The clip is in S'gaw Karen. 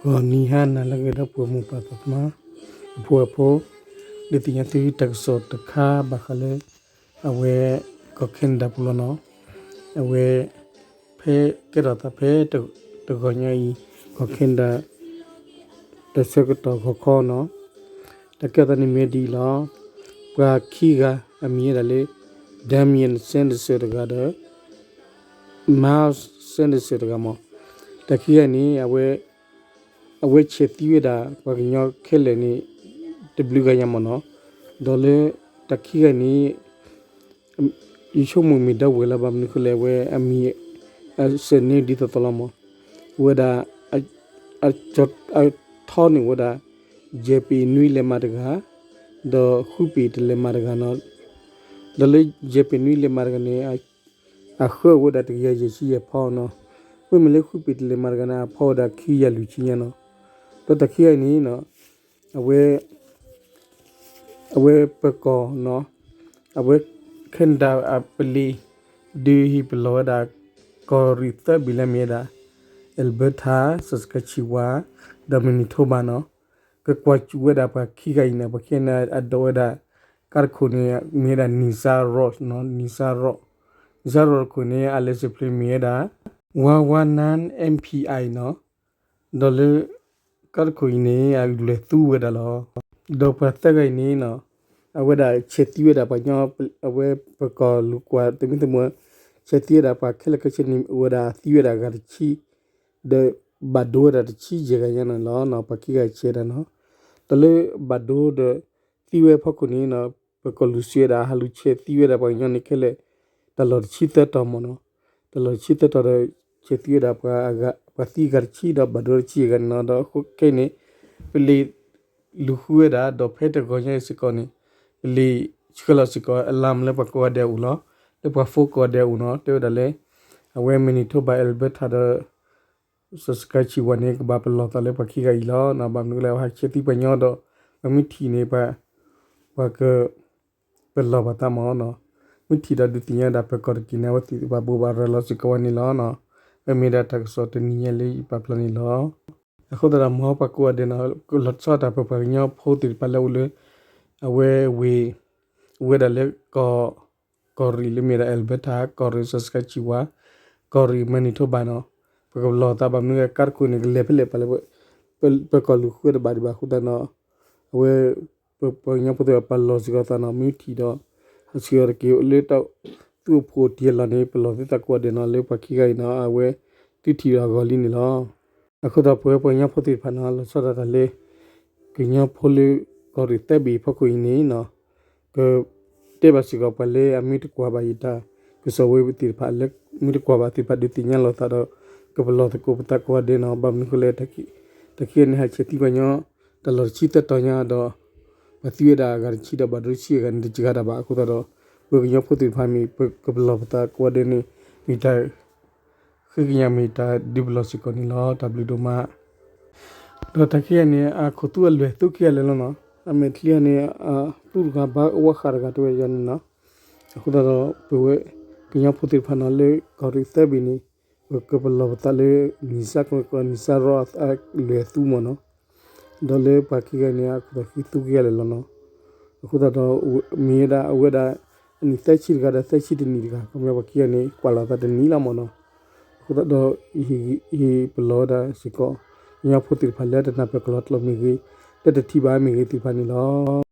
ဂီၤနံၤဟါနၤလၢအဂ့ၤ ဒီပုၢ်ဝဲၢ်မိၢ်ပၢ်သးသမါ အဖိအဖိ, ဒုးသ့ၣ်ညါသုတၢ်ကစီၣ်တခါဘၣ်ဃးလၢ အဝဲ ကီၢ် Canada ပူၤလီၤနီၤ. အဝဲ ဖဲကဲထီၣ်သးဖဲ တဂီၤညါအံၤ ကီၢ် Canada တၢ်ဆၢကတီၢ်ဂီၤခီနီၤ. တၢ်ကဲထီၣ်သးန့ၣ်မ့ၢ်ဒ်အံၤလီၤ. ပှၤခံဂၤအမံၤဝဲဒၣ်လၢ Damien Sanderson တဂၤဒီး Myles Sanderson တဂၤမး. တၢ်ခံဂၤန့ၣ် အဝဲ အဝဲဆဲးသံဝဲဒၣ် ပှၤကညီခဲလၢာ်န့ၣ် တဘျုးဂၤညါမးနီၤ. ဒီးလၢ တၢ်ခံဂၤန့ၣ် ယဆိကမိၣ်မ့ၢ်ဒၣ်ဝဲလၢ ဘၣ်မနုၤဃိလဲၣ် အဝဲအမံၤ အစဲးန့ၣ်ဒ်သိးသိးလီၤမး. ဝဲဒၣ် အထီန့ၣ်ဝဲဒၣ် ယဲၢ်ပ့ၤနွံလဲၤမးတဂၤ, ဒီးဃုပ့ၤတလဲၤမးတဂၤနီၤ. ဒီးလၢယဲၢ်ပ့ၤနွံလဲၤမးတဂၤန့ၣ် အဃၢဝဲဒၣ်တကယၤယဲၢ်ဆံယဲၢ်ဖီနီၤ. မ့မ့ၢ်လၢဃုပ့ၤတလဲၤမးတဂၤန့ၣ် အဖီဝဲဒၣ်ခံကယၤလွံၢ်ဆံညါနီၤ. ဒီးတၢ်ခံဂၤအံၤန့ၣ် အဝဲ အဝဲပၢၤကီၢ်နီၤ, အဝဲ Canada အပလံး ဒုးဟ့ၣ်ပလီၢ်ဝဲဒၣ် ကီၢ်ရ့ၣ်သၢဘ့ၣ်လၢမ့ၢ်ဝဲဒၣ် Alberta, Saskatchewan ဒီး Manitoba နီၤ. ကကွၢ်စူၣ်ဝဲဒၣ်ပှၤခံဂၤအံၤန့ၣ် ပှၤခံဂၤန့ၣ် အဒိးဝဲဒၣ် ကါတခိၣ်န့ၣ် မ့ၢ်ဝဲဒၣ် Nissan Rogue နီၤ, Nissan Rogue, Nissan Rogue တခိၣ်န့ၣ် အ license plate မ့ၢ်ဝဲဒၣ် ဝါဝါနၢၣ် M P I နီၤ. ဒီးလၢ ကါတခိၣ်အံၤန့ၣ် အလွဲၢ်သူဝဲဒၣ်လီၤ. ဒီးပှၤသၢဂၤအံၤန့ၣ်နီၤ, အဝဲဒၣ်ဆဲးသံဝဲဒၣ်ပှၤကညီ, အဝဲပၢၤကီၢ်လူၤကွၢ်သမံသမိး, ဆဲးသံဝဲဒၣ်ပှၤခဲလၢာ်ခဲဆ့န့ၣ် အိၣ်ဝဲဒၣ်သံဝဲဒၣ်ဂၤတဆံ, ဒီးဘၣ်ဒိဝဲဒၣ်တဆံယဲၢ်ဂၤညါန့ၣ်လီၤ. ပှၤခံဂၤဆဲးဒၣ်နီၤ, ဒီးလၢဘၣ်ဒိဒီးသံဝဲဖီခိၣ်န့ၣ်နီၤ, ပၢၤကီၢ်လူၤစံးဝဲဒၣ် ဟးလူၤဆဲးသံဝဲဒၣ်ပှၤကညီန့ၣ်ခဲလၢာ် တၢ်လီၢ်တဆံသၢတီၤမးနီၤ. တၢ်လီၢ်တဆံသၢတီၤဒီး ဆဲးသံဝဲဒၣ်ပှၤသံဂၤတဆံ ဒီးဘၣ်ဒိတဆံယဲၢ်ဂၤန့ၣ်နီၤ. ဒီးအဃိခဲအံၤန့ၣ် ပလံးလူၤဃုဝဲဒၣ် ဒီးဖဲတဂီၤညါအံၤစ့ၢ်ကီးန့ၣ် ပလံးဆှၢလီၤစ့ၢ်ကီး alarm လၢပှၤကိးဂၤဒဲးအအိၣ်လီၤ, လၢပှၤ phone ကိးဂၤဒဲးအအိၣ်နီၤ. တဲဝဲဒၣ်လၢ အဝဲ Manitoba, Alberta ဒီး Saskatchewan န့ၣ် ကဘၣ်ပလီၢ်သးလၢပှၤခံဂၤအံၤလီၤ. ဘၣ်မနုၤလဲၣ် ဟးဆဲးသံပှၤကညီဒီး ပှၤမ့ၢ်ထံၣ်န့ၣ် ပှၤ ပှၤက ပလီၢ်ဘၣ်သးမးနီၤ. မ့ၢ်ထံၣ်ဒီးဒုးသ့ၣ်ညါဒၣ်ပၢၤကီၢ်တက့ၢ်န့ၣ် အဝဲသ့ၣ်ဘၣ်ဘိးဘၣ်ရၤလီၤစ့ၢ်ကီးဝဲန့ၣ်လီၤ. မ့မ့ၢ်ဒၣ်တၢ်ကစီၣ်တနံၤညါလၢယပာ်ဖျါန့ၣ်လီၤ. အဃိသတးဒီး မ်ပှၤကိးဂၤဒဲးနီၤ လီၤဆီဒၣ်တၢ်ပပှၤကညီဖိသ့ၣ်တဖၣ်လၢအိၣ်လၢ အဝဲဝ့ၢ် ဝဲဒၣ်လၢ ကီၢ်ရ့ၣ်လၢမ့ၢ်ဒၣ် Alberta, ကီၢ်ရ့ၣ် Saskatchewan, ကီၢ်ရ့ၣ် Manitoba နီၤ. ပကပလီၢ်သး ဘၣ်မနုၤကါတခိၣ်န့ၣ် ကလဲၤဖဲလဲၣ်ပာ်လၢ ပၢၤကီၢ်လူၤဃုတဘၣ်ဒံးဘၣ်အဃိသတးနီၤ. အဝဲ ပပှၤကညီဖိသ့ၣ်တဖၣ် ပလီၢ်စ့ၢ်ကီးသးနီၤ. မ့ၢ်ထံၣ်ဒီး ဟးဆှၢအီၤတက့ၢ်လၢ သူၣ်အိၣ်ဖှိၣ်တ့ၢ်အလီၢ်န့ၣ် ပလီၢ်သုသးကိးဂၤဒဲးနီၤ. လၢပှၤခံဂၤအံၤနီၤ အဝဲ သုထံၣ်ဒီးအဂီၢ်လံန့ၣ်လီၤ. အဃိသတးပဝဲပှၤကညီဖိသ့ၣ်တဖၣ်နီၤ လီၤဆီဒၣ်တၢ်လၢ ကညီဖိလၢ ကီၢ်ရ့ၣ်သၢဘ့ၣ်အဖီခိၣ်အံၤန့ၣ်နီၤ က တဲဘၣ်စ့ၢ်ကီးပှၤလၢအမ့ၢ်တကွၢ်ဘၣ်ယတၢ်ကစီၣ်ဝဲသ့ၣ်တဖၣ် လၢမ့ၢ်တကွၢ်ဘၣ်သ့ၣ်တဖၣ် ဒုးသ့ၣ်ညါလိာ်သးဒီး ကပလီၢ်သကိးပသးကိးဂၤဒဲးနီၤ. ဘၣ်မနုၤဃိလဲၣ် တၢ်ခံဂၤန့ၣ် ဟးဆဲးသံပှၤကညီ တၢ်လီၢ်တဆံသၢတီၤညါဒီး ပှၤသံဝဲဒၣ်အဂၤတဆံဒီးဘၣ်ဒိတဆံအဂၤန့ၣ် တစှၤတၢ်ဘၣ်. အဃိသတးဒီး ပကညီဖိသ့ၣ်တဖၣ်မ့ၢ် ပကပလီၢ်ပသးကိးဂၤဒဲးန့ၣ် မ့ၢ်တၢ် ဃ့ကညးမ့ၢ်တၢ်ဒုးပလီၢ်စ့ၢ်ကီးန့ၣ်လီၤ. တၢ်ဘျုးဒိၣ်မး ဒီးတၢ်ခံဂၤန့ၣ် အခိၣ်သူအလွဲၢ်သူခံဂၤလၢာ်လီၤနီၤ. အမဲာ်ချံဂၤန့ၣ် သူတဂၤဘၣ်ဝဲဃးတဂၤတဲဝဲယၤန့ၣ်နီၤ. အဃိသတးဒီး ပဝဲ ကညီဖိသ့ၣ်တဖၣ်နီၤ လၢကီၢ်ရ့ၣ်သၢဘ့ၣ်န့ၣ် ပကပလီၢ်ပသးလၢ နံၣ်စၢ်ကီး နံၣ်စၢ်ရီအလွဲၢ်သူမးနီၤ. ဒီးလၢပှၤခံဂၤန့ၣ် အခိၣ်သူခံဂၤလၢာ်လီၤနီၤ. အဃိသတးဒီး မ့ၢ်ဝဲဒၣ်အဝဲဒၣ် အနံၣ်သၢဆံတဂၤဒီးသၢဆံတနံၣ်တဂၤ ခီပညီပှၤခံဂၤန့ၣ် ကွၢ်လီၤသးတနံၤလီၤမးနီၤ. အဃိသတးဒီး ဟ့ၣ်ပလီၢ်ဝဲဒၣ်စ့ၢ်ကီး ကညီဖိသ့ၣ်တဖၣ်လၢတနၢ်ပၢၢ်ကလီကျိာ်မ့ၢ်ဂ့ၤ, လၢတထံၣ်ဘၣ်မ့ၢ်ဂ့ၤသ့ၣ်တဖၣ်န့ၣ်လီၤ.